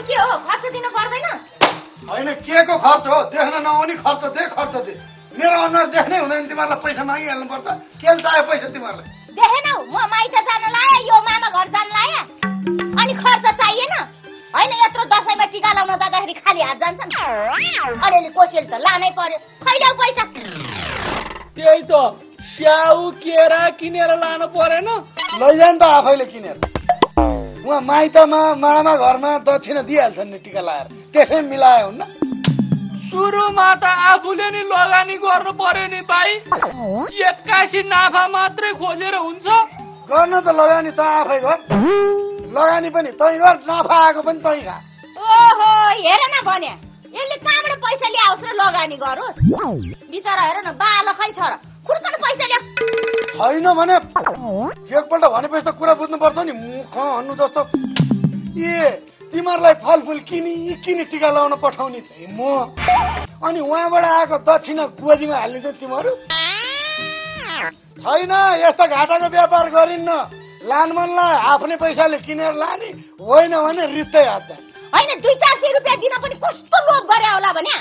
के हो खर्च दिनु पर्दैन होइन के को खर्च हो देख्न नआउने खर्च दे मेरो अनुहार देख्नै हुँदैन तिमीहरूलाई पैसा मागिहाल्नुपर्छ के चाहियो पैसा तिमीहरूलाई देखेनौ म माइत जान लाए यो मामा घर जान लाए अनि खर्च चाहिएन होइन यत्रो दसैँमा टिका लाउन जाँदाखेरि खाली हात जान्छन् अलिअलि कोसेल त लानै पर्यो खैजाउ पैसा त्यही त स्याउ केरा किनेर लानु परेन लैजान त आफैले किनेर उहाँ माइतमा मामा घरमा दक्षिणा दिइहाल्छन् नि टिका लाएर त्यसै मिलायो हुन्न सुरुमा त आफूले नि लगानी गर्नु पर्यो नि भाइ एक्कासी नाफा मात्रै खोजेर हुन्छ गर्न त लगानी त आफै गर लगानी पनि तै गर नाफा आएको पनि तै खा ओहो हेर न भने यसले कहाँबाट पैसा ल्याओस् र लगानी गरोस् बिचरा हेर न बालो खै छ र खुर्कन पैसा ल्याऊ छैन भने एकपल्ट भनेपछि त कुरा बुझ्नुपर्छ नि मुख हन्नु जस्तो तिमीहरूलाई फलफुल किनी टिका लाउन पठाउने चाहिँ म अनि उहाँबाट आएको दक्षिणा गोजीमा हालिदिन्छ तिमीहरू छैन यस्ता घाटाको व्यापार गरिन्न लान मनलाई आफ्नै पैसाले किनेर लाने होइन भने रित्तै हात होइन 200-400 रुपियाँ दिन पनि कस्तो लोभ गरे होला भने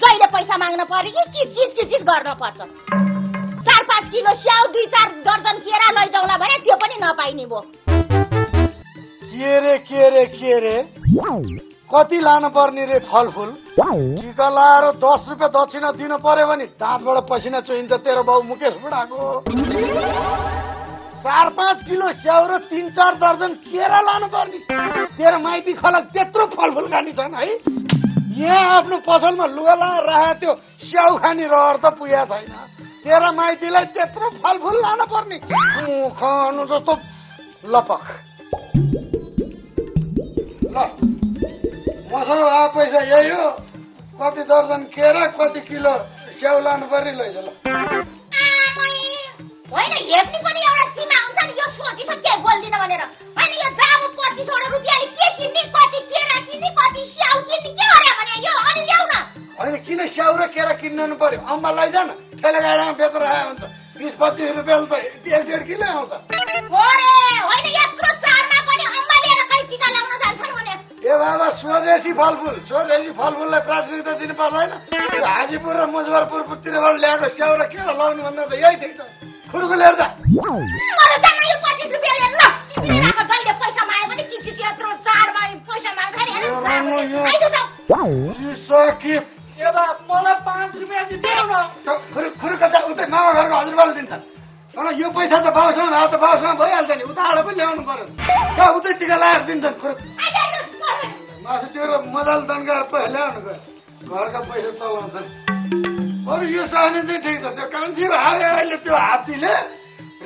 जहिले पैसा माग्न पर्यो कि चिज गर्न पर्छ 4-5 किलो स्याउ 2-4 दर्जन केरा लैजाउला भने त्यो पनि नपाइने भो के रे कति लानु पर्ने रे फलफुल टिका लाएर 10 रुपियाँ दक्षिणा दिनु पर्यो भने दाँतबाट पसिना चुहिन्छ तेरो बाउ मुकेश बुढाको 4-5 किलो स्याउ र 3-4 दर्जन केरा लानु पर्ने तेरो माइती खलक त्यत्रो फलफुल खाने छन् है यहाँ आफ्नो पसलमा लुगा लाएर राखे त्यो स्याउ खाने रहर त पुगेको छैन तेरो माइतीलाई त्यत्रो फलफुल लानु पर्ने खानु जस्तो लपक ल मसँग आए पैसा यही हो कति दर्जन केरा कति किलो स्याउ लानु पर्ने लैजा ल होइन हेप्ने पनि एउटा सीमा हुन्छ नि यो सोची के बोल्दिन भनेर होइन यो दामो 25 रुपियाँले के किन्ने कति केरा किन्ने कति स्याउ किन्ने के गरे भने यो अनि ल्याउ न होइन किन स्याउ र केरा किन्नु पर्यो अम्मा लैजा न ठेला गाडीमा बेचेर आयो भने त 20-25 रुपियाँले त 1.5 किलो आउँछ होइन यत्रो चाडमा पनि अम्मा लिएर कहीँ टिका लाउन जान्छन् भने ए बाबा स्वदेशी फलफुललाई प्राथमिकता दिनु पर्दैन हाजीपुर र मुजफ्फरपुरतिरबाट ल्याएको स्याउ र केरा लाउनु भन्दा त यही ठिक छ खुर्को लिएर जा मलाई त यो 25 रुपियाँ लिएर ल तिमीले जहिले पैसा मागे पनि चिठी यत्रो चाडमा पैसा माग्दाखेरि सकिप ए बा मलाई 5 रुपियाँ दिदेऊ न खुर्को त उतै मामा घरको हजुरबाले दिन्छ यो पैसा त बाउसँग भए त बाउसँग भइहाल्छ नि उताबाट पनि ल्याउनु पर्यो कहाँ उतै टिका लाएर दिन्छन् खुर्क मासु त्यो मजाले दनगाएर पैसा ल्याउनु गयो घरका पैसा चलाउँछन् अरू यो सानो चाहिँ ठिक छ त्यो कान्छी हाले अहिले त्यो हात्तीले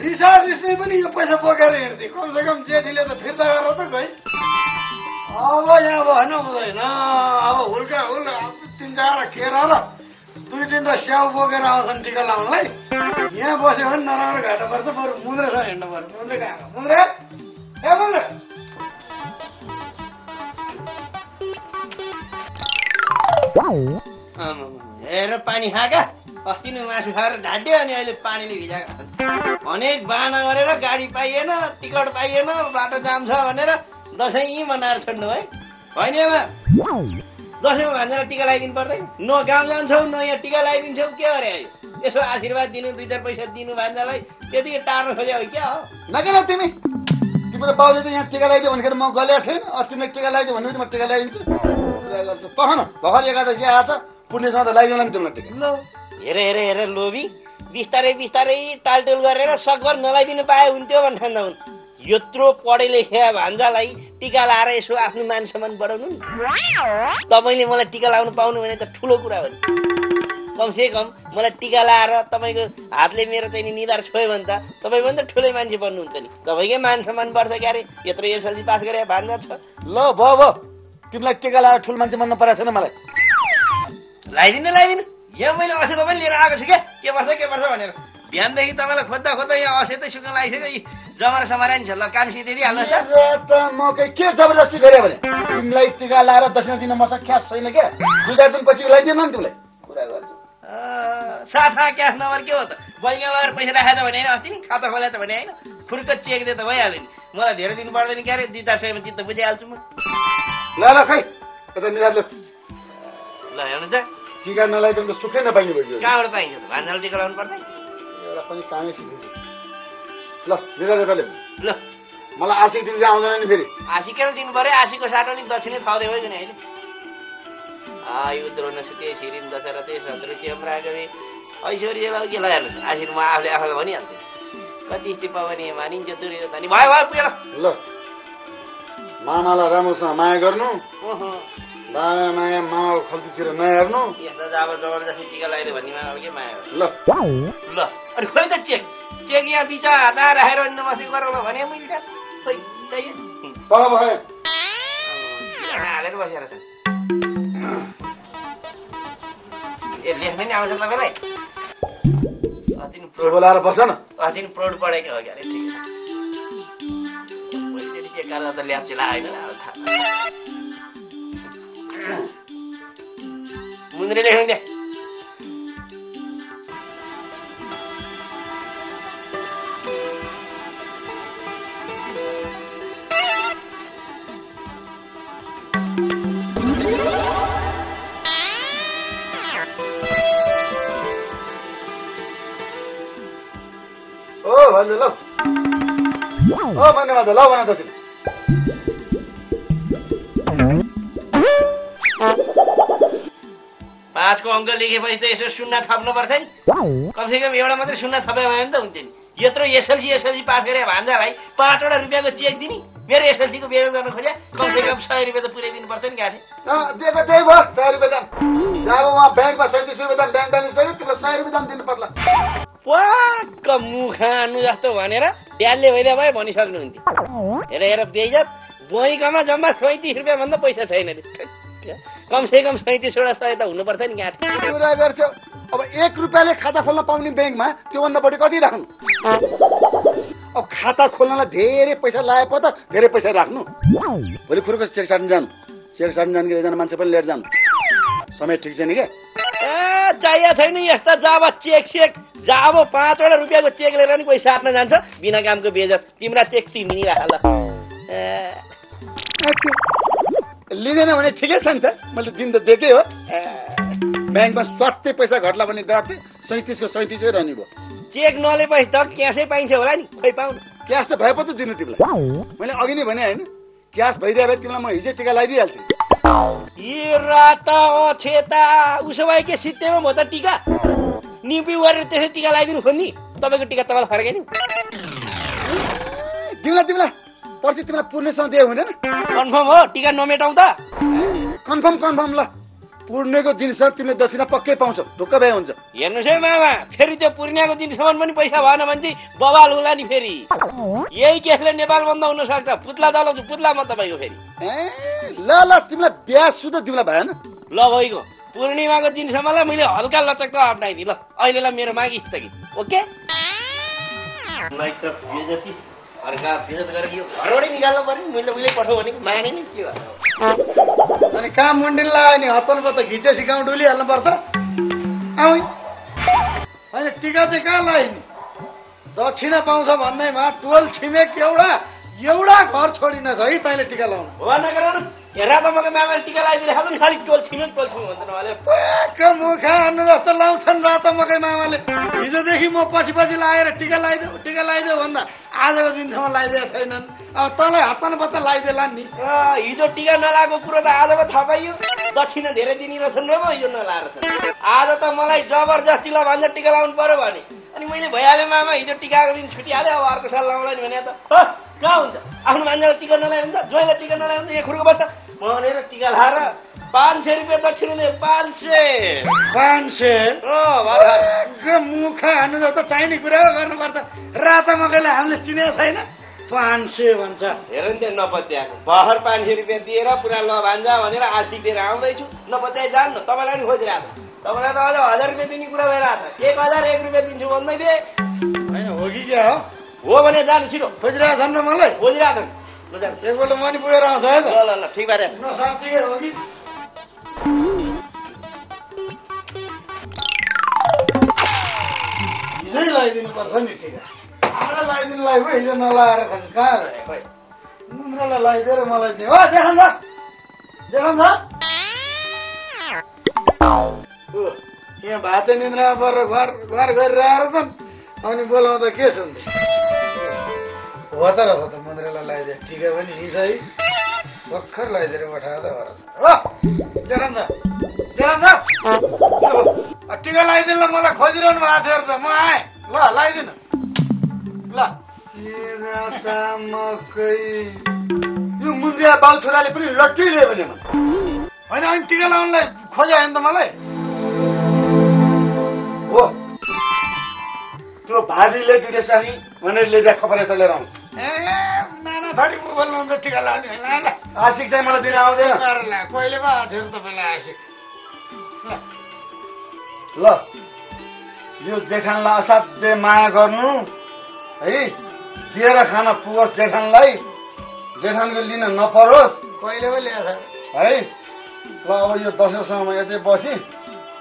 रिसार्दै पनि यो पैसा बोकेर हिँड्थे कमसेकम जेठीले त फिर्ता गरेर त गई अब यहाँ भएन हुँदैन अब हुल्का 3-4 केरा र 2-3 स्याउ बोकेर आउँछन् टिका लाउनलाई यहाँ बस्यो भने नराम्रो घाटा पर्छ बरु मुन्द्रेसँग हिँड्नु पर्यो मुन्द्रे कहाँ मुन्द्रे ए मुन्द्रे हेर पानी खाएका अस्ति नै मासु खाएर ढाड्यो अनि अहिले पानीले भिजाएका छन् अनेक बाहना गरेर गाडी पाइएन टिकट पाइएन बाटो जाम छ भनेर दसैँ यहीँ मनाएर छोड्नु है होइन दसैँमा भान्जालाई टिका लगाइदिनु पर्दैन न गाउँ जान्छौ न यहाँ टिका लगाइदिन्छौ के गरे है यसो आशीर्वाद दिनु 2-4 पैसा दिनु भान्जालाई त्यतिकै टार्न खोज्यो हो क्या हो नगेर तिम्रो बाउले त यहाँ टिका लगाइदियो भनेर म गलेको थिएन अस्ति नै टिका लगाइदियो भने म टिका लगाइदिन्छु पखन भर्खर एकादशी आएको छ पुण्यसँग त लगाइदिउँला नि तिमीलाई टिका ल हेर लोभी बिस्तारै टालटुल गरेर सकभर नलाइदिनु पाए हुन्थ्यो भन्ठान हुन् यत्रो पढे लेखे भान्जालाई टिका लाएर यसो आफ्नो मान सम्मान बढाउनु तपाईँले मलाई टिका लाउनु पाउनु भने त ठुलो कुरा हो कमसे कम मलाई टिका लाएर तपाईँको हातले मेरो चाहिँ निधार छोयो भने त तपाईँ पनि त ठुलै मान्छे बन्नुहुन्छ नि तपाईँकै मान सम्मान बढ्छ क्यारे यत्रो एसएलसी पास गरे भान्जा छ ल भयो तिमीलाई टिका लाएर ठुलो मान्छे बन्न परेको छैन मलाई लगाइदिनु यहाँ मैले असेत पनि लिएर आएको छु के पर्छ भनेर बिहानदेखि तपाईँलाई खोज्दा यहाँ असेतै सुक्न लागिसक्यो जमारा समारा नि छ ल काम सिधै म के जबरजस्ती गरे भने तिमीलाई टिका लाएर दक्षिणा दिन मसँग क्यास छैन क्या 2-4 दिन पछि लगाइदिएन नि तिमीलाई कुरा गर्छु साथा क्यास नम्बर के हो त बैङ्कमा गएर पैसा राखेछ भने होइन अस्ति नि खाता खोलेछ भने होइन फुर्क चेक दिए त भइहाल्यो नि मलाई धेरै दिन पर्दैन क्यारे 2-4 सयमा चित्त बुझिहाल्छु म ल खै यता निकाल ल हेर्नु त टिका नलाइदिनु त सुकै नपाइने भयो कहाँबाट पाइन्छ भान्जाले टिका लाउनु पर्दैन एउटा पनि कामै सिकिन्छ ल निकाल यता ल मलाई आशिक दिन चाहिँ आउँदैन नि फेरि आशी किन दिनु पर्यो आशीको साटो नि दक्षिणै थाउँदै भयो नि अहिले आयु द्रोणसुते छिरिन दशरथे शत्रु चेम्रागवे ऐश्वर्य के लगाइहाल्नु आशीर म आफूले आफूलाई भनिहाल्छु कति टिप्पणी मानिन्छ दुर्योधनी भयो भयो पुगेर ल मामालाई राम्रोसँग माया गर्नु बाबा माया मामाको खल्तीतिर नहेर्नु यस्ता जाब जबरजस्ती टिका लगाइदियो भन्ने मामा के माया ल ल अनि खोइ त चेक चेक यहाँ बिचा हात राखेर नमस्ते गरौँ भने मिल्छ खोइ चाहियो भयो हालेर बसेर छ ए लेख्न नि आउँछ तपाईँलाई बोलाएर बस न अस्ति नि प्रौढ पढेको हो क्या अरे ठिक छ पहिलेदेखि के कारण त ल्याप्चे लागेन मुन्द्रे लेख्नु दे ओ भन्नु ल ओ भन्नु त ल भन त पाँचको अङ्क लेखेपछि त यसो शून्य थप्नु पर्छ नि कमसेकम एउटा मात्रै शून्य थपे भयो भने त हुन्थ्यो नि यत्रो एसएलसी पास गरे भान्जालाई 5 वटा रुपियाँको चेक दिने मेरो एसएलसीको बेहोर गर्न खोजे कमसेकम 100 रुपियाँ त पुर्याइदिनु पर्छ नि गाठी दिएको त्यही भयो 100 रुपियाँ दाम जब उहाँ ब्याङ्कमा 37 रुपियाँ दाम ब्याङ्क ब्यालेन्स गर्यो तिमीलाई 100 रुपियाँ दाम दिनु पर्ला पक्क मुखा आनु जस्तो भनेर ड्यालले भइदियो भए भनिसक्नुहुन्थ्यो हेर हेर बेइज्जत बोइकमा जम्मा 37 रुपियाँ भन्दा पैसा छैन कमसेकम 37 वटा 100 त हुनुपर्छ नि गाठी कुरा गर्छ अब 1 रुपियाँले खाता खोल्न पाउने ब्याङ्कमा त्योभन्दा बढी कति राख्नु अब खाता खोल्नलाई धेरै पैसा लाए पो त धेरै पैसा राख्नु भोलि फुर्को चेक साट्नु जानु एकजना मान्छे पनि लिएर जानु समय ठिक छैन क्या चाहिएको छैन यस्ता जब चेक जब 5 वटा रुपियाँको चेक लिएर नि कोही साट्न जान्छ बिना कामको बेइज्जत तिम्रा चेक तिमी राख ल लिँदैन भने ठिकै छ नि त मैले दिन त देखेँ हो ब्याङ्कमा स्वास्थ्य पैसा घट्ला भने डर थिएँ 37 को 37 रहने भयो चेक नलिएपछि त क्यासै पाइन्छ होला नि खै पाउनु क्यास त भए पो त दिनु तिमीलाई मैले अघि नै भने होइन क्यास भइदिए भए तिमीलाई म हिजो टिका लगाइदिइहाल्थेँ उसो भए के सित्तैमा म त टिका निपी गरेर त्यसै टिका लगाइदिनु खोज्ने तपाईँको टिका तपाईँलाई फर्काइ नि तिमीलाई पर्सि तिमीलाई पूर्णेसँग दिए हुँदैन कन्फर्म हो टिका नमेटाउँ त कन्फर्म ल पूर्णेको दिनसम्म तिमीले दक्षिणा पक्कै पाउँछौ ढुक्क भए हुन्छ हेर्नुहोस् है मामा फेरि त्यो पूर्णियाको दिनसम्म पनि पैसा भएन भने चाहिँ बवाल होला नि फेरि यही केसले नेपाल बन्द हुन सक्छ पुत्ला दलाउँछु पुत्ला म तपाईँको फेरि ल तिमीलाई ब्याज सुधा तिमीलाई भएन ल भइगयो पूर्णिमाको दिनसम्मलाई मैले हल्का लचक त अप्नाइदिएँ ल अहिलेलाई मेरो मागी स्थगित ओके अर्का फिजत गरेर यो घरबाटै निकाल्नु पर्यो मैले उहिले पठाउ भनेको माने नि के अनि काम मुन्डिन लाग्यो नि हप्पन पो त घिचे सिकाउँ डुलिहाल्नु पर्छ होइन टिका चाहिँ कहाँ लगायो नि दक्षिणा पाउँछ भन्दैमा टोल छिमेक एउटा घर छोडिनस् है तैँले टिका लाउनु हो नगराउनु रातो मकै मामाले टिका लगाइदिएर खालु नि खालि टोल छिमेक भन्छ उहाँले मुखा हान्नु जस्तो लाउँछन् रातो मकै मामाले हिजोदेखि म पछि लगाएर टिका लगाइदेऊ भन्दा आजको दिनसम्म लगाइदिएका छैनन् अब तँलाई हप्ता पत्ता लगाइदिएला नि हिजो टिका नलागेको कुरो त आजको थाहा पाइयो दक्षिणा धेरै दिने रहेछन् र म हिजो नलाएर आज त मलाई जबरजस्ती ल भन्छ टिका लाउनु पर्यो भने अनि मैले भइहालेँ मामा हिजो टिकाको दिन छुटिहाल्यो अब अर्को साल लाउँला नि भने त कहाँ हुन्छ आफ्नो मान्छेलाई टिका नलाइ हुन्छ जोइलाई टिका नलाइ हुन्छ एक खुर्को बस्छ भनेर टिका लाएर 500 रुपियाँ दक्षिणा दिए 500 मुखा हान्नु जस्तो चाहिने कुरा गर्नुपर्छ रातो मकैले हामीले चिनेको छैन 500 भन्छ हेर नि त्यहाँ नपत्याएको भर्खर 500 रुपियाँ दिएर पुरा ल भान्जा भनेर आशी दिएर आउँदैछु नपत्याइ जान्नु तपाईँलाई नि खोजिरहेको तपाईँलाई त अझ 1000 रुपियाँ दिने कुरा भइरहेको छ 1001 रुपियाँ दिन्छु भन्दै थिएँ होइन हो कि क्या हो भने जानु छिटो खोजिरहेको छन् र मलाई खोजिरहेको छन् एकपल्ट म नि पुगेर आउँछ है त ल ठिक भएर साँच्चै हो कि हिजै लगाइदिनु पर्छ नि टिका आज लगाइदिनु लाग्यो हिजो नलाएर कहाँ रहे खोइ नुन्द्रोलाई लगाइदिएर मलाई दियो हो देखा देखाउँछ यहाँ भाते निन्द्रा परेर घर गरेर आएर त अनि बोलाउँदा के सुन्दै हो त रहेछ त मन्दिरलाई लगाइदिए टिका पनि हिँड्छ भर्खर लगाइदिएर उठाएर हो देखाउँछ टिका लगाइदिनु ल मलाई खोजिरहनु भएको थियो त म आएँ ल लगाइदिनु ल यो मुन्द्रिया बाउ छोराले पनि लट्टी लियो भने होइन अनि टिका लगाउनुलाई खोज्यो होइन त मलाई हो त्यो भाबीले जुटेछ नि भनेर लिएर खबर यता लिएर आउँछ ए नाना थरी बोल्नुहुन्छ टिका लगाउने होइन आशिक चाहिँ मलाई दिन आउँदैन कहिले पो आएको थियो तपाईँलाई आशिक ल यो जेठानलाई असाध्यै माया गर्नु है दिएर खान पुगोस् जेठानलाई जेठानको लिन नपरोस् कहिले पो ल्याएको है ल अब यो दसैँसँग यतै बसी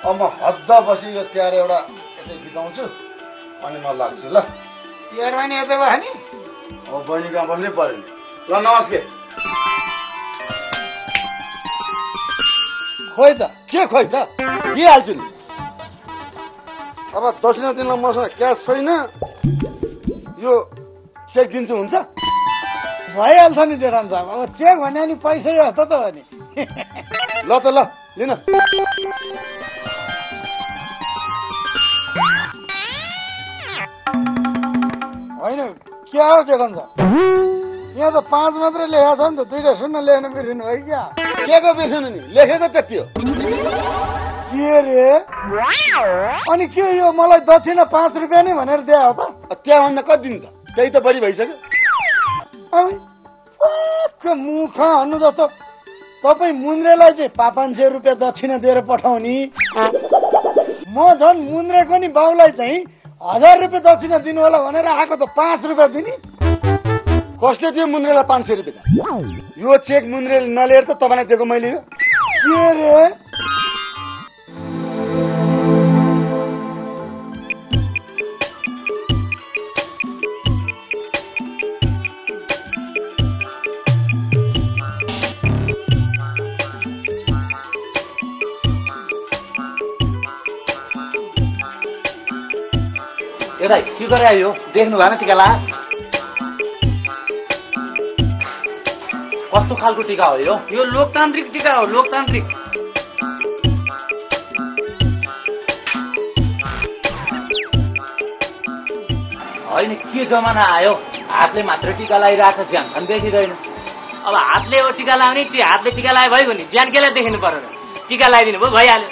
अब म हद्द बसी यो तिहार एउटा यतै बिताउँछु अनि म लाग्छु ल तिहारमा नि यतै भयो नि अब बहिनी कहाँ बस्नै पर्यो नि ल नमस्ते खोइ त के खोइ त दिइहाल्छु नि अब दक्षिणा दिनलाई मसँग क्यास छैन यो चेक दिन्छु हुन्छ भइहाल्छ नि जेठान साहब अब चेक भने नि पैसै हो त हो नि ल त ल लिन होइन के हो जेठान साहब यहाँ त 5 मात्रै लेखेको छ नि त 2टा शून्य लेख्न बिर्सिनु भयो क्या के को बिर्सिनु नि लेखेको त्यति हो के रे अनि के यो मलाई दक्षिणा 5 रुपियाँ नै भनेर दिए हो त त्यहाँभन्दा कति दिन्छ त्यही त बढी भइसक्यो मुख हन्नु जस्तो तपाईँ मुन्द्रेलाई चाहिँ 500 रुपियाँ दक्षिणा दिएर पठाउने म झन् मुन्द्रेको नि बाउलाई चाहिँ 1000 रुपियाँ दक्षिणा दिनु होला भनेर आएको त 5 रुपियाँ दिने कसले दियो मुन्द्रेलाई 500 रुपियाँ यो चेक मुन्द्रेले नलिएर त तपाईँलाई दिएको मैले यो के रे दाइ के गरे आयो देख्नु भएन टिका ला कस्तो खालको टिका हो यो लोकतान्त्रिक टिका हो लोकतान्त्रिक होइन के जमाना आयो हातले मात्र टिका लगाइरहेको ज्यान पनि देखिँदैन अब हातले हो टिका लगाउने हातले टिका लगाए भइगयो नि ज्यान केलाई देखिनु पर्यो टिका लगाइदिनु भयो भइहाल्यो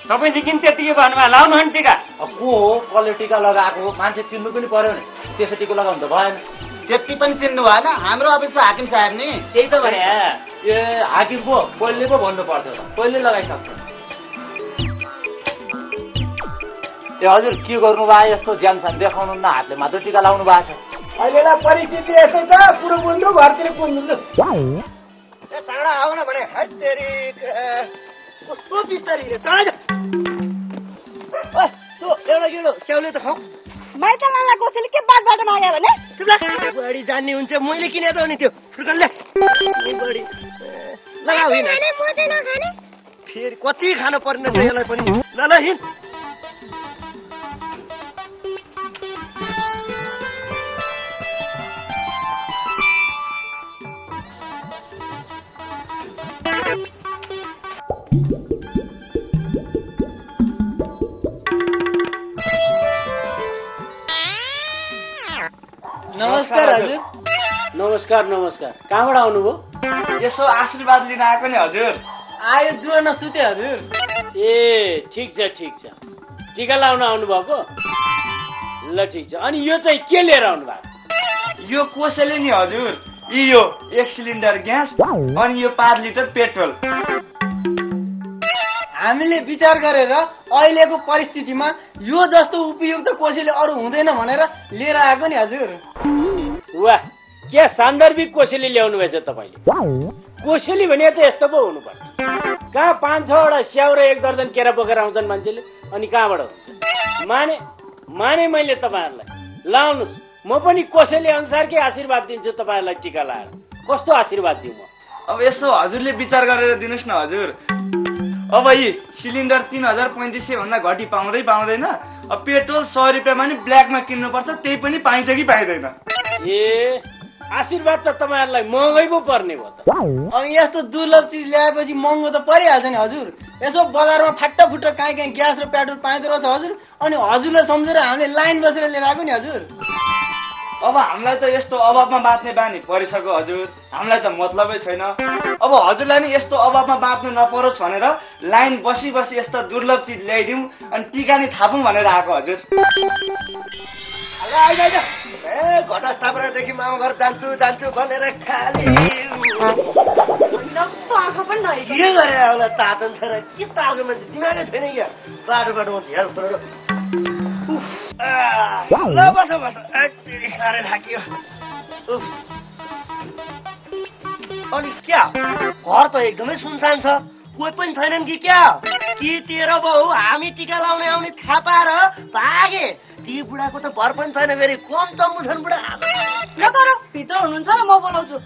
तपाईँ किन त्यतिकै भन्नुभयो लाउनु नि टिका को हो कसले टिका लगाएको मान्छे चिन्नु पनि पर्यो नि त्यसै टिका लगाउनु त भएन त्यति पनि चिन्नु भएन हाम्रो अफिसको हाकिम साहेब नि त्यही त भने ए हाकिम पो पहिले पो भन्नु पर्छ त पहिले लगाइसक्छ ए हजुर के गर्नु भयो यस्तो ज्यान सान देखाउनु न हातले मात्र टिका लाउनु भएको छ अहिले परिस्थिति यस्तो छ पुरो बुन्नु घरतिर बुन्नु ए चाँडा आउन भने हत्तेरी कस्तो बिस्तारी रे चाँडा एउटा किलो स्याउले त खाऊ मैतलालाई कसैले के बाटबाट माग्यो भने बढी जान्ने हुन्छ मैले किनेको नि त्यो फुर्कनले बढी लगाऊ फेरि कति खानु पर्ने छ यसलाई पनि ल ल हिँड नमस्कार हजुर नमस्कार नमस्कार कहाँबाट आउनुभयो यसो आशीर्वाद लिन आएको नि हजुर आयो जुवा नसुते हजुर ए ठिक छ टिका लाउन आउनु भएको ल ठिक छ अनि यो चाहिँ के लिएर आउनु भएको यो कसैले नि हजुर यो 1 सिलिन्डर ग्यास अनि यो 5 लिटर पेट्रोल हामीले विचार गरेर अहिलेको परिस्थितिमा यो जस्तो उपयुक्त कसैले अरू हुँदैन भनेर लिएर आएको नि हजुर वाह के सान्दर्भिक कोसेली ल्याउनु भएछ तपाईले कोसेली भने त यस्तो पो हुनुपर्छ कहाँ 5-6वटा स्याउ र 1 दर्जन केरा बोकेर आउँछन् मान्छेले अनि कहाँबाट हुन्छ माने मैले तपाईँहरूलाई लाउनुहोस् म पनि कसैले अनुसारकै आशीर्वाद दिन्छु तपाईँहरूलाई टिका लाएर कस्तो आशीर्वाद दिउँ म अब यसो हजुरले विचार गरेर दिनुहोस् न हजुर अब यी सिलिन्डर 3500 भन्दा घटी पाउँदैन अब पेट्रोल 100 रुपियाँमा नि ब्ल्याकमा किन्नुपर्छ त्यही पनि पाइन्छ कि पाइँदैन ए आशीर्वाद त तपाईँहरूलाई महँगै पो पर्ने भयो त अनि यस्तो दुर्लभ चिज ल्याएपछि महँगो त परिहाल्छ नि हजुर यसो बजारमा फाटाफुट्टा कहीँ ग्यास र पेट्रोल पाइँदो रहेछ हजुर अनि हजुरलाई सम्झेर हामीले लाइन बसेर लिएर आएको नि हजुर अब हामीलाई त यस्तो अभावमा बाँच्ने बानी परिसक्यो हजुर हामीलाई त मतलबै छैन अब हजुरलाई नि यस्तो अभावमा बाँच्नु नपरोस् भनेर लाइन बसी यस्तो दुर्लभ चिज ल्याइदिउँ अनि टिका नि थापौँ भनेर आएको हजुर घटस्थापनादेखि मामा घर जान्छु भनेर खाली के गरे होला तातन छ र के तातो मान्छे दिमागै छैन क्या बाटोमा झ्याल परेर ल बस साह्रै थाकियो अनि क्या घर त एकदमै सुनसान छ कोही पनि छैनन् कि क्या कि तेरो बाउ हामी टिका लाउने आउने थाहा पाएर भागे ती बुढाको त भर पनि छैन फेरि कम चम्बु छन् बुढा भित्र हुनुहुन्छ र म बोलाउँछु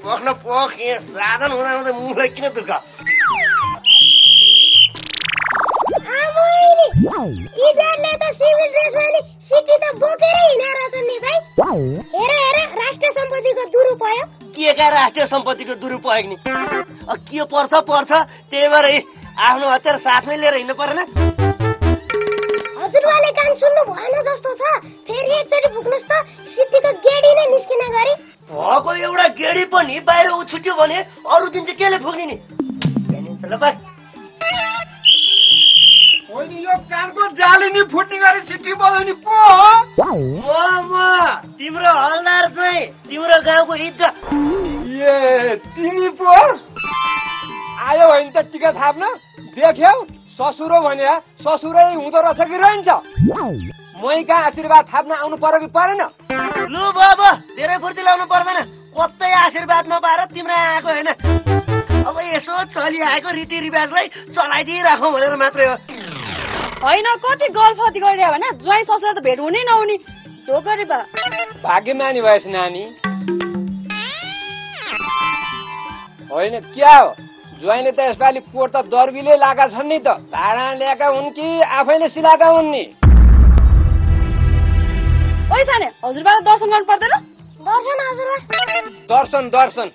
पख्न पख यहाँ साधन हुँदा मुखलाई किन दुःख यिनीहरूले त सिभिल ड्रेसमा नि सिटी त बोकेरै हिँडेर छन् नि भाइ हेर राष्ट्रिय सम्पत्तिको दुरुपयोग के का राष्ट्रिय सम्पत्तिको दुरुपयोग नि के पर्छ त्यही भएर आफ्नो हतियार साथमै लिएर हिँड्नु परेन हजुरबाले कान सुन्नु भएन जस्तो छ फेरि एकचोटि पुग्नुहोस् त सिटीको गेडी नै निस्किन गरी भएको एउटा गेडी पनि बाहिर उछुट्यो भने अरू दिन चाहिँ केले पुग्ने नि यो कानको जाली नि फुट्ने गरी सिटी बजाउने पो तिम्रो हलदार चाहिँ तिम्रो गाउँको इज्जत ए तिमी पो आयो होइन त टिका थाप्न देख्यौ ससुरो भने ससुरै हुँदो रहेछ कि रहन्छ मै कहाँ आशीर्वाद थाप्न आउनु पर्यो कि परेन लु बाबा धेरै फुर्ती लाउनु पर्दैन कतै आशीर्वाद नपाएर तिम्रो आएको होइन अब यसो चलिआएको रीतिरिवाजलाई चलाइदिइराखौँ भनेर मात्रै हो होइन कति गल्फती गरिदियो भने ज्वाइँ ससुरा त भेट हुनै नहुने ढोकरी बा भाग्यमानी भएछ नानी होइन क्या हो ज्वाइँले त यसपालि कोट त दर्बीले लाएका छन् नि त भाडा ल्याएका हुन् कि आफैले सिलाएका हुन् नि ओइ साने हजुरबाले दर्शन गर्नु पर्दैन दर्शन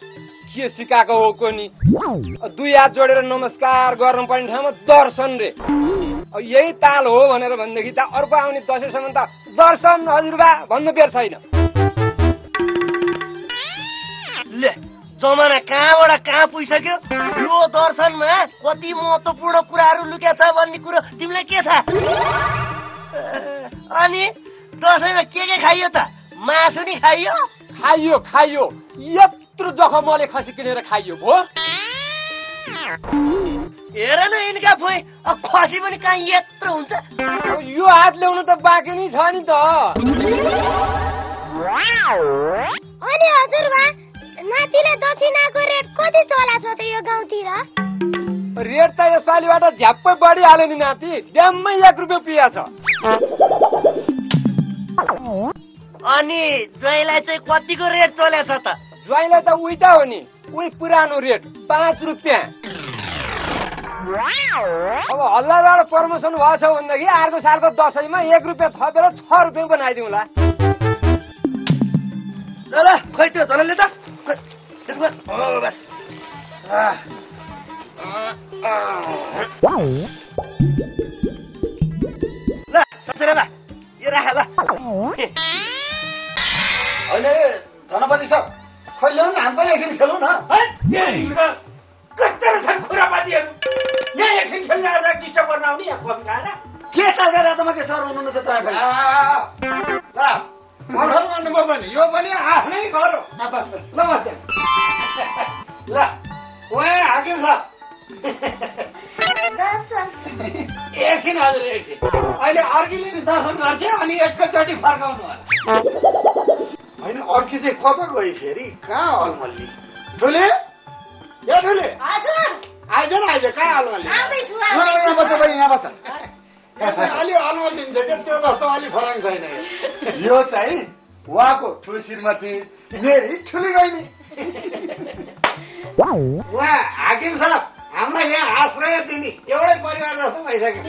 के सिकाएको हो को नि 2 हात जोडेर नमस्कार गर्नुपर्ने ठाउँमा दर्शन रे यही ताल हो भनेर भनेदेखि त अर्को आउने दशैँसम्म त दर्शन हजुरबा भन्नु बेर छैन ले जमाना कहाँबाट कहाँ पुगिसक्यो यो दर्शनमा कति महत्त्वपूर्ण कुराहरू लुकेको छ भन्ने कुरो तिमीलाई के थाहा अनि दसैँमा के खाइयो त मासु नि खाइयो खाइयो यत्रो जखमले खसी किनेर खाइयो भो हेर न यिनका फोइ खसी पनि कहाँ यत्रो हुन्छ यो हात ल्याउनु त बाँकी नै छ नि त अनि हजुरबा नातिले दक्षिणाको रेट कति चला छ त यो गाउँतिर रेट त यसपालिबाट झ्याप्पै बढिहाल्यो नि नाति ड्याममै 1 रुपियाँ पिया छ अनि ज्वाइँलाई चाहिँ कतिको रेट चलेछ त ज्वाइँलाई त उही त हो नि उही पुरानो रेट 5 रुपियाँ अब हल्लाबाट प्रमोसन भएछ भनेदेखि अर्को सालको दसैँमा 1 रुपियाँ थपेर 6 रुपियाँ बनाइदिउँला ल खै त्यो झलले त ल ससुरा यो राख ल होइन धनपति सब खोइ ल्याउनु न हामी पनि एकछिन खेलौँ न कस्तो रहेछन् खुरापातीहरू यहाँ एकछिन खेल्न आएर डिस्टर्ब गर्न आउने यहाँ कफी खाएर के सालका रातोमा के सर हुनुहुन्छ तपाईँ मठल गर्नु पर्दैन यो पनि आफ्नै घर हो नमस्ते ल उहाँ हाकिम साहब एकछिन हजुर एकछिन अहिले अर्कीले नि दर्शन गर्थ्यो अनि एकैचोटि फर्काउनु होला होइन अर्की चाहिँ कता गयो फेरि कहाँ अलमल्ली ठुले ए ठुले हजुर आइज न आइज कहाँ अलमली आउँदैछु यहाँ बस्छ बहिनी यहाँ बस्छ अलि अलमली दिन्छ क्या त्यो जस्तो अलि फरक छैन यो चाहिँ उहाँको ठुलो श्रीमती मेरी ठुली बहिनी उहाँ हाकिम साहब हामीलाई यहाँ आश्रय दिने एउटै परिवार जस्तो भइसक्यो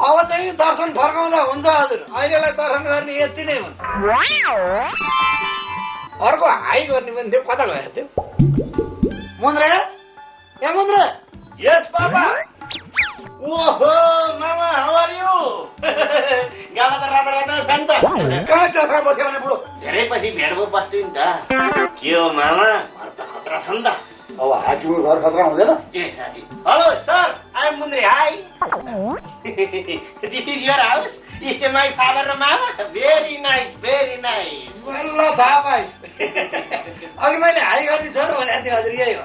अब चाहिँ दर्शन फर्काउँदा हुन्छ हजुर अहिलेलाई दर्शन गर्ने यति नै हुन्छ अर्को हाई गर्ने पनि थियो कता गएको थियो मुन्द्रे ए मुन्द्रे यस पापा ओहो मामा हाउ आर यु गाला त रातो रातो छ नि त कहाँ टक्का बस्यो भने बुढो धेरै पछि भेट भो बस्छु नि त के हो मामा घर त खतरा छ नि त अब हाकिमको घर खतरा हुँदैन ए साथी hello sir I am Mundre hi this is your house is my father र मामा भेरी नाइस ल थाहा पाइ अघि मैले हाई गर्ने छोरो भनेको थिएँ हजुर यही हो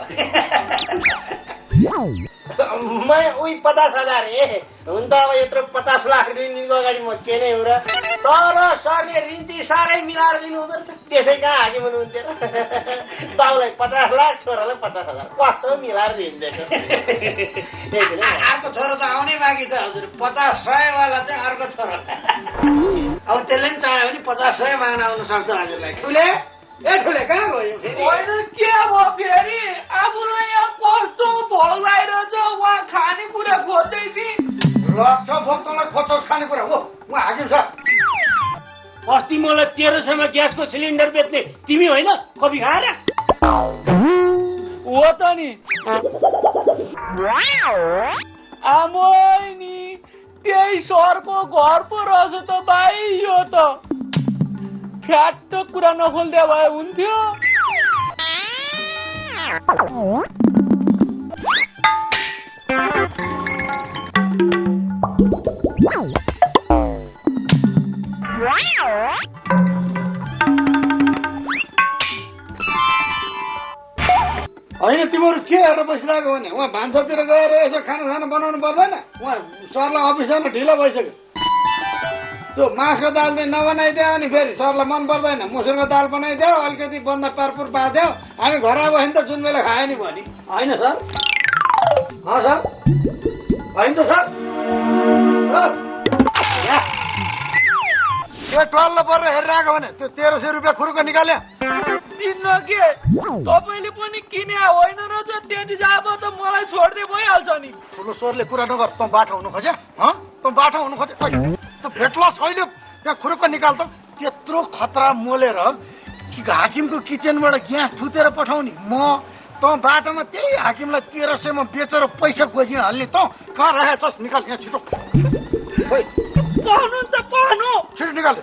मैं उही 50,000 हुन त अब यत्रो 50 लाख दिनको अगाडि म के नै हो र तर सरले ऋण साह्रै मिलाएर दिनु हुँदो रहेछ त्यसै कहाँ हाकिम हुनुहुन्थ्यो र बाउलाई 50 लाख छोरालाई 50,000 कस्तो मिलाएर दिइदिएको अर्को छोरो त आउनै बाँकी छ हजुर 50-100 वाला चाहिँ अर्को छोरो अब त्यसले पनि चाह्यो भने 50-100 माग्न आउन सक्छ हजुरलाई ठुले ए ठुले कहाँ गयो होइन के भयो फेरि आफूलाई यहाँ कस्तो भोग लगाइरहेछ उहाँ खानेकुरा खोज्दै थिएँ लक्ष भक्तलाई खोज्छस् खानेकुरा हो उहाँ हाकिम छ अस्ति मलाई 1300 मा ग्यासको सिलिन्डर बेच्ने तिमी होइन कपी खाएर हो त नि आमै नि त्यही सरको घर पो रहेछ त भाइ यो त फ्याट कुरा नखोल्दै भए हुन्थ्यो होइन तिमीहरू के हेरेर बसिरहेको भने उहाँ भान्सातिर गएर यसो खाना बनाउनु पर्दैन उहाँ सरलाई अफिसमा ढिलो भइसक्यो त्यो मासको दाल चाहिँ नबनाइदियो अनि फेरि सरलाई मन पर्दैन मुसुरको दाल बनाइदियो अलिकति बन्दा पारपुर पारिदियो हामी घर आयो भने त जुन बेला खायो नि भनी होइन सर सर होइन त सर त्यो टल्लो परेर हेरिरहेको भने त्यो 1300 रुपियाँ खुरुको निकाल्यो चिन्न के तपाईँले पनि किने होइन रहेछ त्यति जाब त मलाई छोड्दै भइहाल्छ नि ठुलो स्वरले कुरा नगर तँ बाठो हुनु खोज्या तँ बाठो हुनु खोज्या त्यो भेट्लस अहिले त्यहाँ खुरुक्क निकाल त त्यत्रो खतरा मोलेर हाकिमको किचनबाट ग्यास थुतेर पठाउने म तँ बाटोमा त्यही हाकिमलाई 1300 मा बेचेर पैसा खोजी हाल्ने तँ कहाँ राखेछस् निकाल यहाँ छिटो छिटो निकाल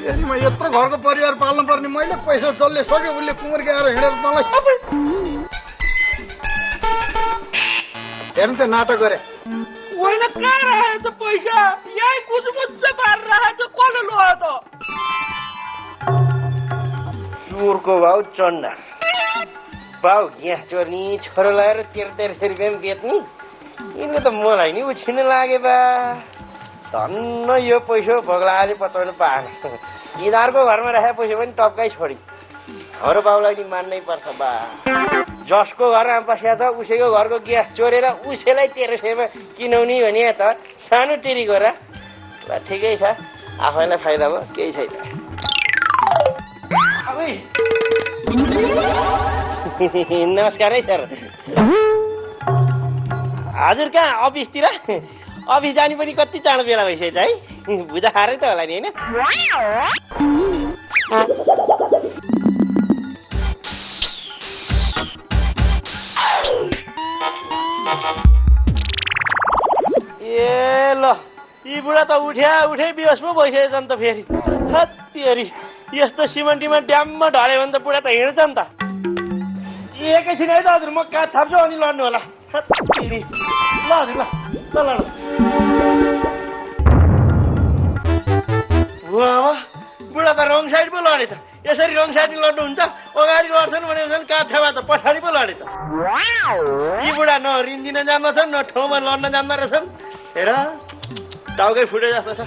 यदि म यत्रो घरको परिवार पाल्नु पर्ने मैले पैसा जसले सक्यो उसले कुमर्की आएर हिँडेर मलाई हेर्नु त्यो नाटक गरे होइन कहाँ राखेछ पैसा यही कुचमुच्च पारेर राखेछ कसले लग्यो त चोरको भाउ चन्डा भाउ ग्यास चोर्नी छोरो लगाएर 1300 रुपियाँ बेच्ने यिनले त मलाई नि उछिन लागे बा धन्न यो पैसा भोग्लाले पचाउनु पाएन यिनीहरूको घरमा राखेको पैसा पनि टप्काइ छोडी घर बाउलाई नि मान्नै पर्छ बा जसको घरमा बसेको छ उसैको घरको ग्यास चोरेर उसैलाई 1300 मा किनाउने भने त सानो टिरीको र ठिकै छ आफैलाई फाइदा भयो केही छैन नमस्कार है सर हजुर कहाँ अफिसतिर अफिस जाने पनि कति चाँडो बेला भइसकेछ है भुजा खाएरै त होला नि होइन ए ल यी बुढा त उठे बिहोस पो भइसकेछ नि त फेरि हत्तेरी यस्तो सिमेन्टीमा ड्याममा ढल्यो भने त बुढा त हिँड्छ नि त एकैछिन है त हजुर म काठ थाप्छु अनि लड्नु होला हत्तेरी ल हजुर ल बुढा त रङ साइड पो लडे त यसरी रङ साइड लड्नुहुन्छ अगाडि लड्छन् भनेपछि काठ थापा त पछाडि पो लडे त यी बुढा न ऋण दिन जान्दछन् न ठाउँमा लड्न जान्दो रहेछन् हेर टाउकै फुटे जस्तो छ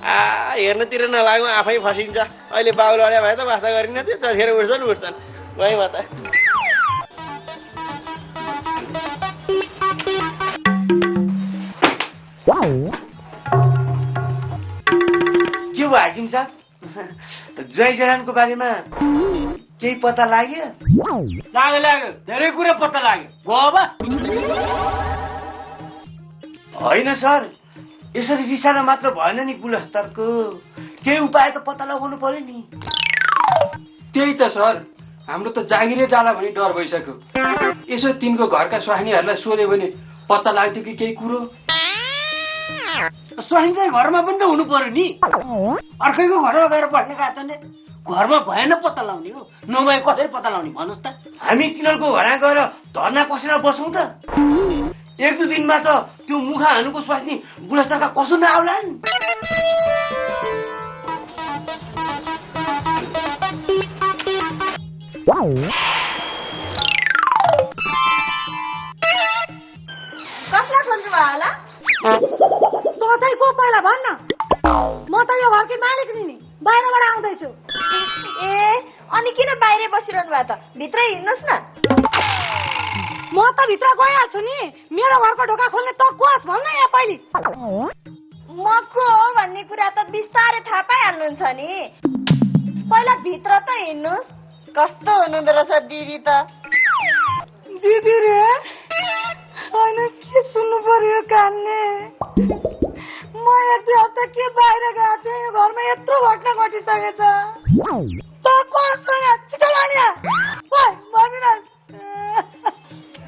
हेर्नुतिर नलागौँ आफै फसिन्छ अहिले बाउ लड्या भए त वास्ता गरिन त्यो चखेर उठ्छन् गएँ म त के भयो हाकिम साहब ज्वाइँ जरानको बारेमा केही पत्ता लाग्यो लाग्यो धेरै कुरा पत्ता लाग्यो बाबा होइन सर यसरी रिसाना मात्र भएन नि गुणस्तरको केही उपाय त पत्ता लगाउनु पर्यो नि त्यही त सर हाम्रो त जागिरै जाला भने डर भइसक्यो यसो तिनको घरका स्वास्नीहरूलाई सोध्यो भने पत्ता लाग्थ्यो कि केही कुरो स्वास्नी चाहिँ घरमा पनि त हुनु पर्यो नि अर्कैको घरमा गएर बस्ने गएको छ नि घरमा भएन पत्ता लगाउने हो नभए कसरी पत्ता लगाउने भन्नुहोस् त हामी तिनीहरूको घरमा गएर धर्ना कसेर बसौँ त एक दुई दिनमा त त्यो मुखा हानुको स्वास्नी गुणस्तरका कसो नआउलान् कसलाई खोज्नु भयो होला त चाहिँ को पहिला भन्न म त यो घरकै मालिक नि बाहिरबाट आउँदैछु ए अनि किन बाहिरै बसिरहनु भयो त भित्रै हिँड्नुहोस् न म त भित्र गइहाल्छु नि मेरो घरको ढोका खोल्ने त कोस् भन्न यहाँ पहिले म को हो भन्ने कुरा त बिस्तारै थाहा पाइहाल्नुहुन्छ नि पहिला भित्र त हिँड्नुहोस् कस्तो हुनुहुँदो रहेछ दिदी त दिदी रे होइन के सुन्नु पर्यो कान्ने म एक हप्ता के बाहिर गएको थिएँ यो घरमा यत्रो घटना घटिसकेछ त कससँग छिटो लानिया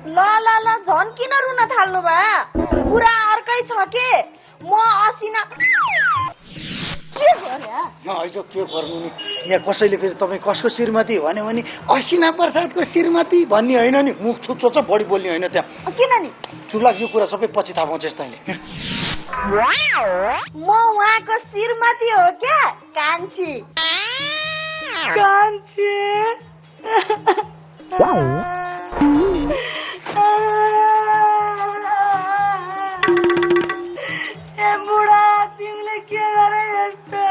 ल ल ल झन् किन रुन थाल्नु भयो कुरा अर्कै छ के म असिना के अहिले के गर्नु नि यहाँ कसैले फेरि तपाईँ कसको श्रीमती भन्यो भने असिना प्रसादको श्रीमती भन्ने होइन नि मुख छुच्चो छ बढी बोल्ने होइन त्यहाँ किन नि चुला यो कुरा सबै पछि थाहा पाउँछ तैँले म उहाँको श्रीमती हो क्या कान्छी कान्छी ए बुढा तिमीले के गरे यस्तो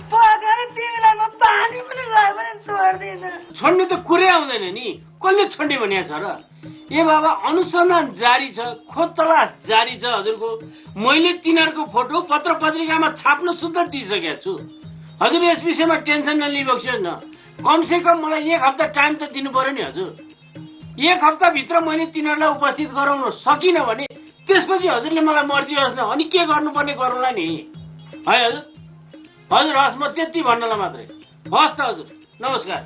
पकाएर तिमीलाई म पानी पनि गयो भने छोड्दिनँ छोड्ने त कुरै आउँदैन नि कसले छोड्ने भनेको छ र ए बाबा अनुसन्धान जारी छ खोज तलास जारी छ हजुरको मैले तिनीहरूको फोटो पत्र पत्रिकामा छाप्न शुद्ध दिइसकेको छु हजुर यस विषयमा टेन्सन नलिबक्सियोस् न कमसे कम मलाई एक हप्ता टाइम त दिनु पर्यो नि हजुर एक हप्ताभित्र मैले तिनीहरूलाई उपस्थित गराउन सकिनँ भने त्यसपछि हजुरले मलाई मर्जी होस् न अनि के गर्नुपर्ने गरौँला नि है हजुर हजुर हस् म त्यति भन्नलाई मात्रै हस् त हजुर नमस्कार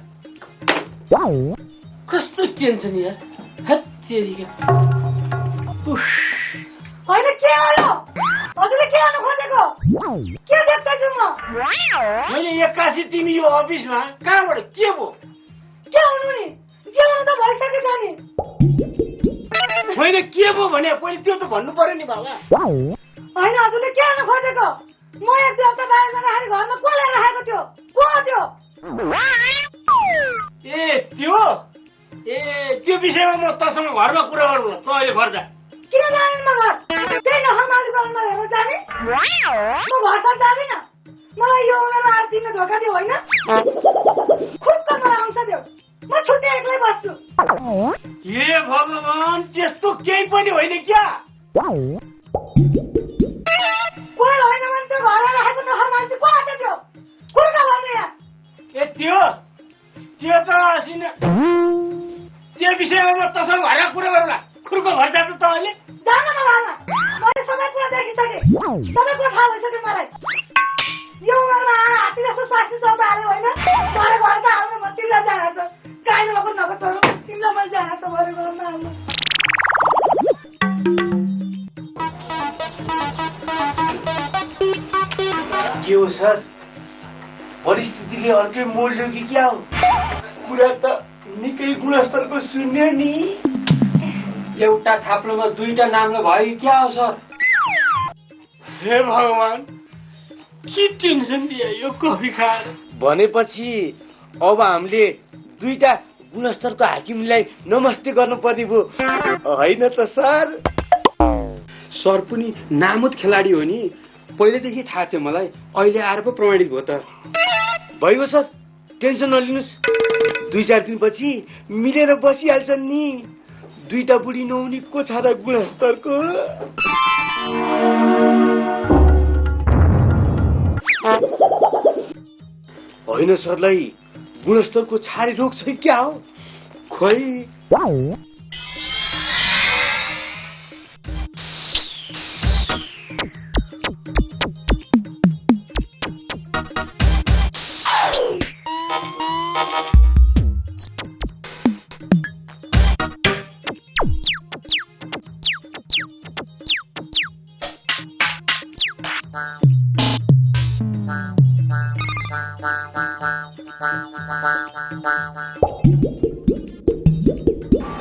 कस्तो टेन्सन यार होइन के हो हजुरले के गर्नु खोजेको के देख्दैछु म मैले एक्कासी तिमी यो अफिसमा कहाँबाट के भयो के हुनु नि के हुनु त भइसकेछ नि मैले के भयो भने पहिले त्यो त भन्नु पर्यो नि बाबा होइन हजुरले के गर्नु खोजेको म एक दुई हप्ता बाहिर जाँदाखेरि घरमा को लिएर राखेको थियो को त्यो त्यो विषयमा म तसँग घरमा कुरा गरौँ त अहिले घर जा किन जाने म घर त्यही नखर मालिक घरमा हेरेर जाने म घरसर जाँदिनँ मलाई यो उमेरमा आएर तिमीले धोका दियो होइन खुट्ट मलाई आउँछ त्यो म छुट्टै एक्लै बस्छु हे भगवान त्यस्तो केही पनि होइन क्या कोही होइन भने त्यो घरमा राखेको नखर मान्छे को आएको त्यो खुर्का भन्नु यहाँ त्यो त असिन त्यो विषयमा म तसँग घरमा कुरा गरौँला खुर्को घर जान्छ त अहिले जान न घरमा मैले सबै कुरा देखिसकेँ सबै कुरा थाहा भइसक्यो मलाई यो उमेरमा आएर हात्ती जस्तो स्वास्थ्य चौध हाल्यो होइन भरे घर त हाल्नु म तिमीलाई जान छ गाई नगएको नगएको छोरो तिमीलाई मैले जान छ भरे घरमा हाल्नु के हो सर परिस्थितिले अर्कै मोड ल्यायो कि क्या हो कुरा त निकै गुणस्तरको सुन्यो नि एउटा थाप्लोमा दुईटा नाम्लो भयो कि क्या हो सर हे भगवान के टेन्सन दिए यो कफी खाएर भनेपछि अब हामीले दुईटा गुणस्तरको हाकिमलाई नमस्ते गर्नुपर्ने भयो होइन त सर सर पनि नामुद खेलाडी हो नि पहिलेदेखि थाहा थियो मलाई, अहिले आएर पो प्रमाणित भयो त। भइगयो सर, टेन्सन नलिनुहोस्, 2-4 दिनपछि मिलेर बसिहाल्छन् नि। 2टा बुढी नहुने को छ र गुणस्तरको। होइन सरलाई गुणस्तरको छारी रोग छ क्या हो? खोइ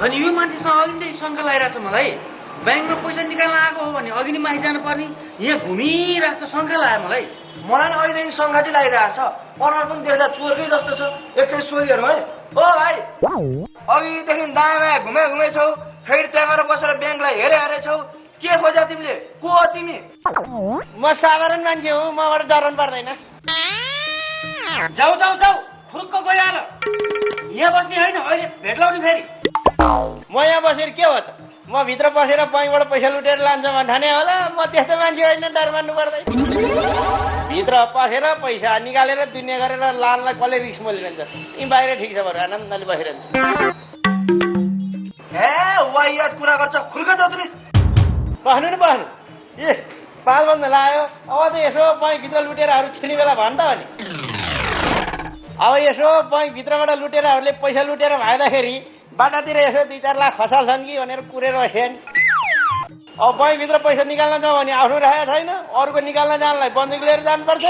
अनि यो मान्छेसँग अघि नै शङ्का लागिरहेको छ मलाई। ब्याङ्कमा पैसा निकाल्न आएको हो भने अघि नै माथि जानु पर्ने, यहाँ घुमिरहेको छ, शङ्का लाग्यो मलाई। मलाई नि अहिलेदेखि शङ्का चाहिँ लागिरहेको छ। अनुहार पनि देख्दा चोरकै जस्तो छ। एकचोटि सोधिहेरौँ है। ओ भाइ, अघिदेखि दायाँ बायाँ घुमे छौ, फेरि त्यहाँ गएर बसेर ब्याङ्कलाई हेरे छौ, के खोज्या तिमीले? को हो तिमी? म साधारण मान्छे हो, मबाट डराउनु पर्दैन। जाऊ जाऊ जाऊ, खुरुक्क गइहाल। यहाँ बस्ने होइन, अहिले भेट्लाउने फेरि। म यहाँ बसेर के हो त? म भित्र बसेर बैङ्कबाट पैसा लुटेर लान्छ भन्ठाने होला। म त्यस्तो मान्छे होइन, डर मान्नु पर्दैन। भित्र पसेर पैसा निकालेर दुनियाँ गरेर लानलाई कसले रिक्स मोलिरहन्छ? यी बाहिर ठिक छ, बरु आनन्दले बसिरहन्छ। ए वाहियात कुरा गर्छ, खुर्का जाऊ तिमी। बस्नु न बस्नु। ए 5 बन्द लाग्यो, अब त यसो बैङ्कभित्र लुटेराहरू छिर्ने बेला भन् त अनि। अब यसो बैङ्कभित्रबाट लुटेराहरूले पैसा लुटेर भाग्दाखेरि बाटातिर यसो 2-4 लाख खसाल्छन् कि भनेर कुरेर बस्छन्। अब बैङ्कभित्र पैसा निकाल्न जाउँ भने आफ्नो राखेको छैन, अरूको निकाल्न जानलाई बन्दुक लिएर जानुपर्छ।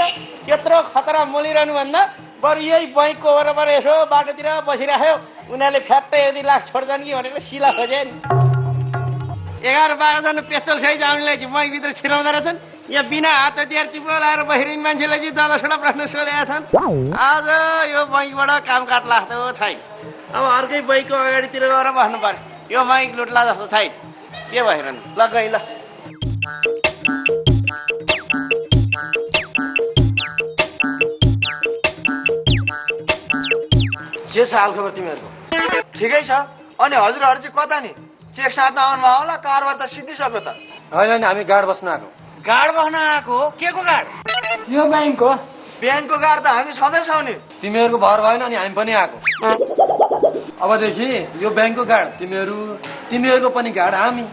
त्यत्रो खतरा मोलिरहनु भन्दा बरु यही बैङ्कको वरपर यसो बाटोतिर बसिराख्यो, उनीहरूले फ्याट्टै यदि लाख छोड्छन् कि भनेर सिला खोजेन्। 11-12 जना पेस्तोल सहित आउनेलाई चाहिँ बैङ्कभित्र छिराउँदो रहेछन्। यहाँ बिना हात हतियार चुप्पो लाएर बसिरहने मान्छेलाई चाहिँ दलसडा प्रश्न सोधेका छन्। आज यो बैङ्कबाट काम काट लाग्दो छैन। अब अर्कै बैङ्कको अगाडितिर गएर बस्नु पर्यो। यो बैङ्क लुट्ला जस्तो छैन। के भइरहनु? ल गई ल। के छ हालखबर तिमीहरूको? ठिकै छ। अनि हजुरहरू चाहिँ कता नि? चेक साट्न आउनुभयो होला, कारबार त सिद्धिसक्यो त। होइन नि, हामी गाड बस्न आएको। गाड बस्न आएको? के को गाड? यो ब्याङ्कको। ब्याङ्कको गाड त हामी सधैँ छौँ नि। तिमीहरूको भर भएन अनि हामी पनि आएको। अबदेखि यो ब्याङ्कको गाड तिमीहरूको पनि गाड हामी।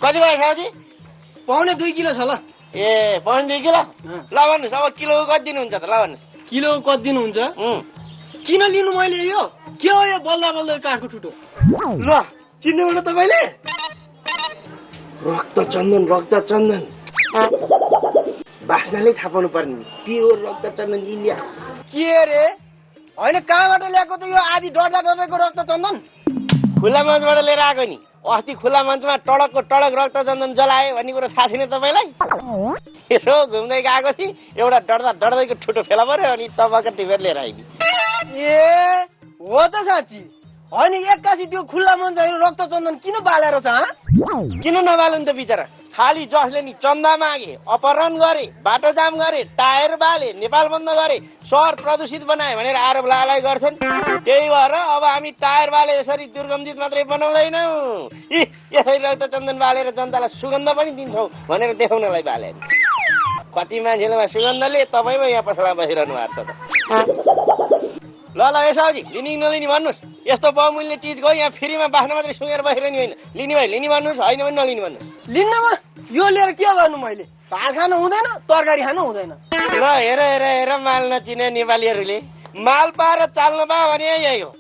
कति भयो साउजी? 1.25 किलो छ ल। ए 1.2 किलो? ल भन्नुहोस्, अब किलो कति दिनुहुन्छ त? ल भन्नुहोस्। किलो कति दिनुहुन्छ? किन लिनु मैले यो? के हो यो बल्दा बल्दा काठको ठुटो? ल चिन्नुभयो तपाईँले? रक्त चन्दन बास्नाले थाहा पाउनु पर्ने। प्योर रक्त चन्दन इन्डिया। के रे? होइन, कहाँबाट ल्याएको त यो आदि डरको रक्त चन्दन? खुल्ला मञ्चबाट लिएर आएको नि। अस्ति खुल्ला मञ्चमा टडक रक्त चन्दन जलायो भन्ने कुरो थाहा छैन तपाईँलाई? यसो घुम्दै गएको थिएँ, एउटा डढ्दैको ठुटो फेला पऱ्यो, अनि तपाईँको टिपेर लिएर आइदिए। ए हो त साँच्ची? होइन, एक्कासी त्यो खुल्ला मञ्च रक्त चन्दन किन बालेर छ? किन नबाल्नु त बिचरा? खालि जसले नि चन्दा मागे, अपहरण गरे, बाटो जाम गरे, टायर बाले, नेपाल बन्द गरे, सहर प्रदूषित बनाए भनेर आरोप लगाइ गर्छन्। त्यही भएर अब हामी टायर बाले यसरी दुर्गन्धित मात्रै बनाउँदैनौँ, यसरी रक्त चन्दन बालेर जनतालाई सुगन्ध पनि दिन्छौँ भनेर देखाउनलाई बाले। कति मान्छेले सुगन्धले तपाईँमा यहाँ पसलमा बसिरहनु भएको छ त। ल यसोजी लिने नलिने भन्नुहोस्। यस्तो बहुमूल्य चिजको यहाँ फ्रीमा बाख्न मात्रै सुँगेर बसिरहने होइन। लिने भए लिने भन्नुहोस्, होइन भने नलिने भन्नुहोस्। लिन्नमा यो लिएर के गर्नु? मैले भात खानु हुँदैन, तरकारी खानु हुँदैन। ल हेर माल नचिने नेपालीहरूले माल पाएर चाल्न पायो भने यही हो।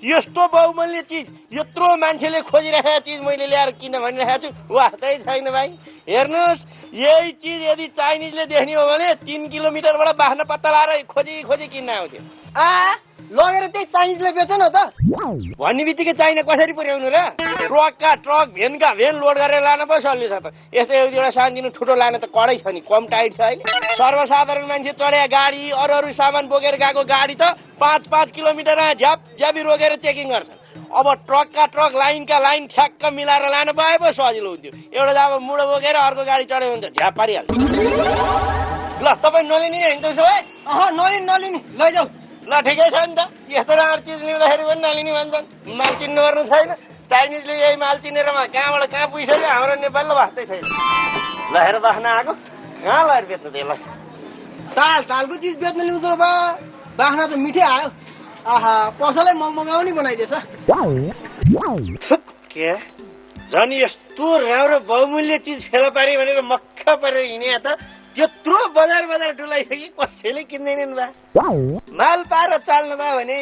यस्तो बहुमूल्य चिज, यत्रो मान्छेले खोजिरहेको चिज मैले ल्याएर किन भनिरहेको छु, वास्तै छैन भाइ। हेर्नुहोस्, यही चिज यदि चाइनिजले देख्ने हो भने 3 किलोमिटरबाट बाख्न पत्ता लाएर खोजी किन्न आउँथ्यो। लगेर त्यही चाइनिजले बेच न त भन्ने बित्तिकै चाइना कसरी पुर्याउनु र ट्रकका ट्रक भेनका भेन लोड गरेर लान पो सल्लियो छ त यस्तो एउटा सानोतिनो ठुलो लान त कडै छ नि कम टाइट छ अहिले सर्वसाधारण मान्छे चढे गाडी अरू सामान बोकेर गएको गाडी त 5-5 किलोमिटरमा झ्याप झ्यापी रोकेर चेकिङ गर्छ अब ट्रकका ट्रक लाइनका लाइन ठ्याक्क मिलाएर लान पाए पो सजिलो हुन्थ्यो एउटा अब मुडो बोकेर अर्को गाडी चढ्यो भने त झ्याप पारिहाल्छ ल तपाईँ नलिने होइन त्यसो भए नलिने लैजाऊ ल ठिकै छ नि त यस्तो राम्रो चिज ल्याउँदाखेरि पनि नलिने भन्छन् माल चिन्नु गर्नु छैन चाइनिजले यही माल चिनेर कहाँबाट कहाँ पुगिसक्यो हाम्रो नेपालले बाँच्दै छैन ल हेर बाख्न आएको कहाँ लगाएर बेच्नु त्यसलाई तालको चिज बेच्न ल्याउँछ बा बाख्ना त मिठै आयो आहा पसलै मगमगाउने बनाइदिएछ के झन् यस्तो राम्रो बहुमूल्य चिज फेला पारे भनेर मक्ख परेर हिँडे त त्यत्रो बजार डुलाइसके कसैले किन्दैनन् बा माल पाएर चाल्नु भयो भने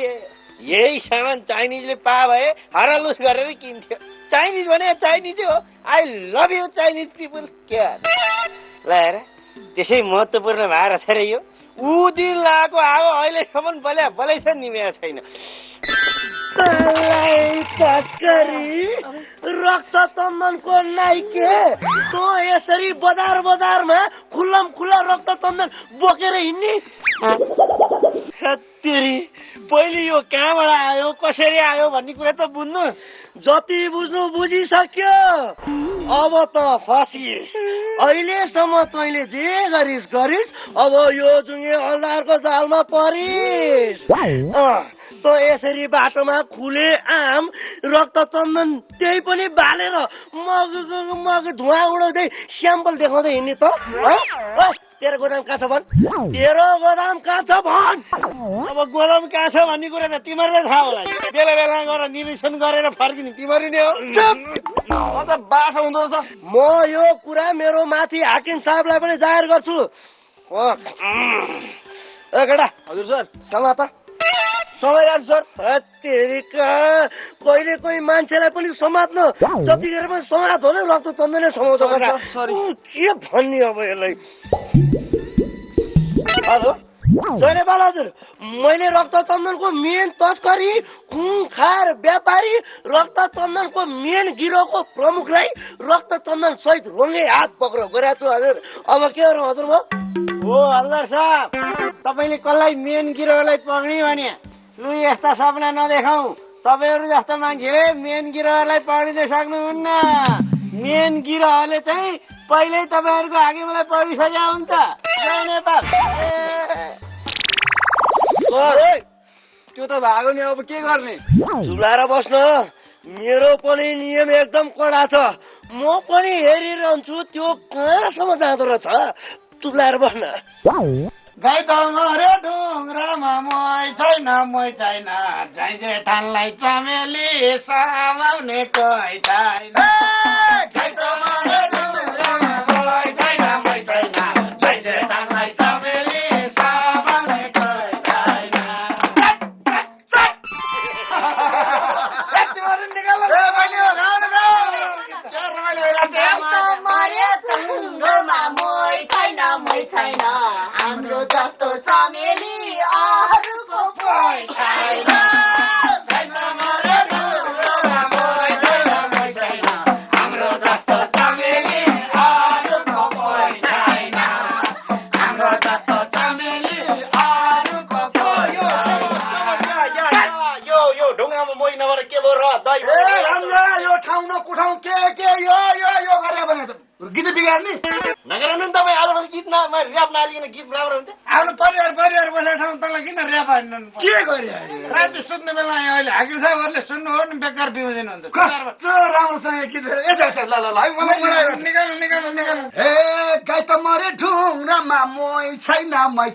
यही सामान चाइनिजले पा भए हरालुस गरेर किन्थ्यो चाइनिज भने चाइनिजै हो I love you Chinese people क्या ल हेर त्यसै महत्त्वपूर्ण भएर छ रे यो ऊ दिन लगाएको आगो अहिलेसम्म बलै छ निमेको छैन रक्त चन्दनको नाइके तँ यसरी बजारमा खुल्ला रक्त चन्दन बोकेर हिँड्ने तेरी पहिले यो कहाँबाट आयो कसरी आयो भन्ने कुरा त बुझ्नुहोस् जति बुझ्नु बुझिसक्यो अब त फसिस अहिलेसम्म तैँले जे गरिस् अब यो जुङ्गे अल्लाहको जालमा परिस् त यसरी बाटोमा खुले आम रक्त चन्दन त्यही पनि बालेर मग धुवा उडाउँदै स्याम्पल देखाउँदै हिँड्ने त तेरो गोदाम कहाँ छ भन् तेरो गोदाम कहाँ छ भन् अब गोदाम कहाँ छ भन्ने कुरा त तिमीहरूलाई थाहा होला बेला बेला गएर निरीक्षण गरेर फर्किने तिमीहरू नै हो त बास हुँदो रहेछ म यो कुरा मेरो माथि हाकिम साहबलाई पनि जाहेर गर्छु केटा हजुर सर समा त समय राख्छु सर तेरिका कहिले कोही मान्छेलाई पनि समात्नु जतिखेर पनि समात हो नि रक्त चन्दनले समाउँछ के भन्ने अब यसलाई हेलो जयनेपाल हजुर मैले रक्त चन्दनको मेन तस्करी खुङखार व्यापारी रक्त चन्दनको मेन गिरोहको प्रमुखलाई रक्त चन्दन सहित रोङ्गे हात पक्राउ गरेको छु हजुर अब के गर्नु हजुर हो हल्दार साहब तपाईँले कसलाई मेन गिरोहलाई पक्रिने भने लु यस्ता सपना नदेखाऊ तपाईँहरू जस्तो मान्छेले मेन गिरोहलाई पक्रिँदै सक्नुहुन्न मेन गिरोहले चाहिँ पहिल्यै तपाईँहरूको हाकिमलाई पक्रिसकेका हुन्छ नेपाल त्यो त भागो नि अब के गर्ने चुलाएर बस्न मेरो पनि नियम एकदम कडा छ म पनि हेरिरहन्छु त्यो कहाँसम्म जाँदो रहेछ चुलाएर बस्न गाई त मरे ढुङ्ग्रामा मै छैन जाइ जेठानलाई चमेली समाउने कोही छैन गाई त मरे ढुङ्ग्रामा मै छैन जाइ जेठानलाई चमेली समाउने कोही छैन तिमीहरू निकाल्नु ए बहिनी हो गाउनु क्या रमाइलो भइरहेको मरे ढुङ्ग्रोमा मै छैन हाम्रो जस्तो चमेली अरूको कोही छैन हाम्रो जस्तो चमेली अरूको कोही छैन हाम्रो जस्तो चमेली अरूको कोही यो ढुङ्गामा मोही नभएर के भयो र यो ठाउँ नकुठाउँ के यो गरेर भने त गीत बिगार्ने नगर्नु नि तपाईँ आज गीत ऱ्याप नहालिकन गीत राम्रो हुन्छ आफ्नो परिवार बसेको ठाउँ तँलाई किन ऱ्याप हान्नु के गरे राति सुत्ने बेला अहिले हाकिम साहबहरूले सुन्नु हो नि बेकार बिउजिनु हुन्छ कस्तो राम्रोसँग गीत निकाल्नु हे गाई त मरे ढुङ्ग्रामा मै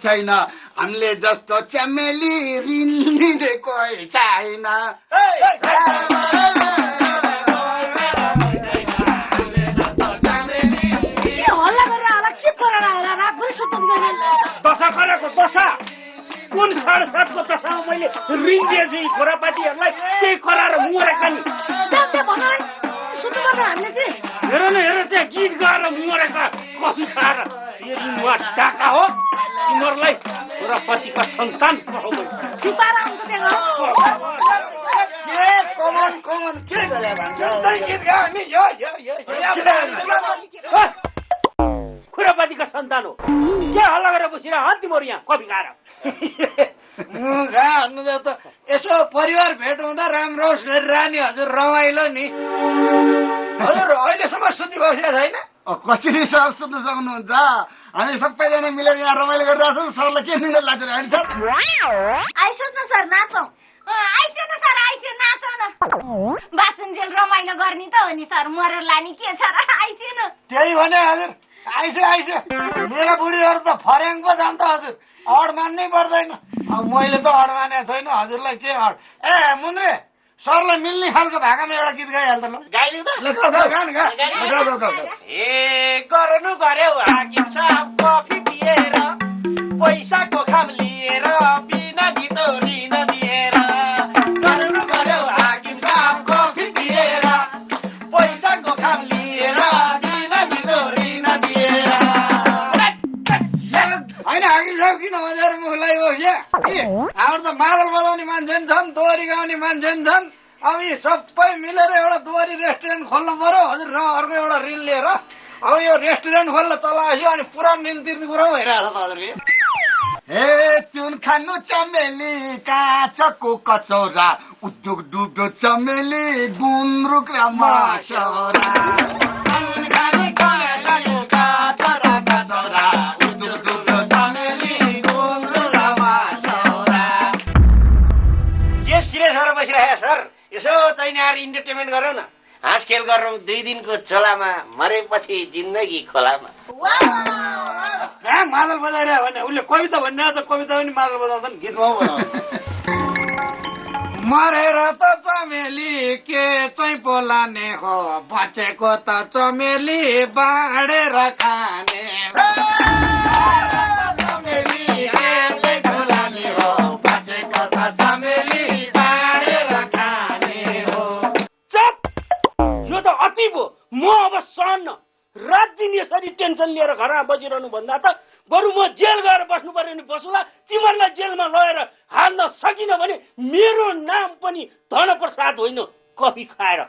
छैन हामीले जस्तो च्यामेली ऋण लिने कोही छैन दशा गरेको दशा कुन 7.5 को दशामा मैले ऋण दिएछु यी खोरापातीहरूलाई त्यही कराएर मरेका नि हेर न हेर त्यहाँ गीत गाएर मरेका कफी खाएर यदि म डाका हो तिमीहरूलाई खुरपतिका सन्तान सिपारा आउँछ कमन के गरे भन्छ खुरपतिका सन्तान हो के हल्ला गरेर बसिरह तिमीहरू यहाँ कफी खाएर हान्नु त यसो परिवार भेट हुँदा राम्रो रानी हजुर रमाइलो नि हजुर अहिलेसम्म सुति बसेको छैन कसरी सर सुत्नु सक्नुहुन्छ हामी सबैजना मिलेर यहाँ रमाइलो गरिरहेको छौँ सरलाई के निन्द्रा लाग्छ होइन सर आइसोस् न सर नाचौँ आइसो न सर आइसो नाचौँ न बासुन्जेल रमाइलो गर्ने त हो नि सर मरेर लाने के छ र आइसो न त्यही भने हजुर आइसो मेरो बुढीहरू त फर्याङ पो जान्छ हजुर अड मान्नै पर्दैन अब मैले त अड मानेको छैन हजुरलाई के अड ए मुन्द्रे सरलाई मिल्ने खालको भाकामा एउटा गीत गाइहाल्छ ल गाइदिउँ त ए गर्नु गर्यो हाकिम साहब कफी पिएर पैसाको खाम लिएर बिना गीत ऋण दिएर गर्नु गर्यो हाकिम साहब कफी पिएर पैसाको खाम लिएर बिना गीत ऋण दिएर होइन हाकिम साहब किन भनेर मुखलाई बस्या हाम्रो त मादल बजाउने मान्छे नि छन् दोहोरी गाउने मान्छे नि छन् अब यी सबै मिलेर एउटा दोहोरी रेस्टुरेन्ट खोल्नु पर्यो हजुर र अर्को एउटा ऋण लिएर अब यो रेस्टुरेन्ट खोल्न चलायो अनि पुरानो ऋण तिर्ने कुरो भइरहेको छ हजुर हे चुन खानु चमेली काँचको कचौरा उद्योग डुब्यो चमेली गुन्द्रुक र माछरा बसिरहेको सर यसो चाहिँ आएर इन्टरटेनमेन्ट गरौँ न हाँस खेल गरौँ 2 दिनको चोलामा मरेपछि जिन्दगी खोलामा कहाँ मादल बजाइरह्यो भने उसले कविता भन्ने त कविता पनि मादल बजाउँछन् गीतमा मरेर त चमेली के चाहिँ पोलाने हो बचेको त चमेली बाँडेर खाने म अब सहन्न रात दिन यसरी टेन्सन लिएर घरमा बसिरहनु भन्दा त बरु म जेल गएर बस्नु पर्यो नि बसुला तिमीहरूलाई जेलमा लगेर हाल्न सकिन भने मेरो नाम पनि धनप्रसाद होइन कफी खाएर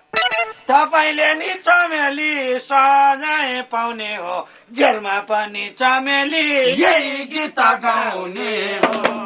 तपाईँले नि चमेली सजाय पाउने हो जेलमा पनि चमेली यही गीत गाउने हो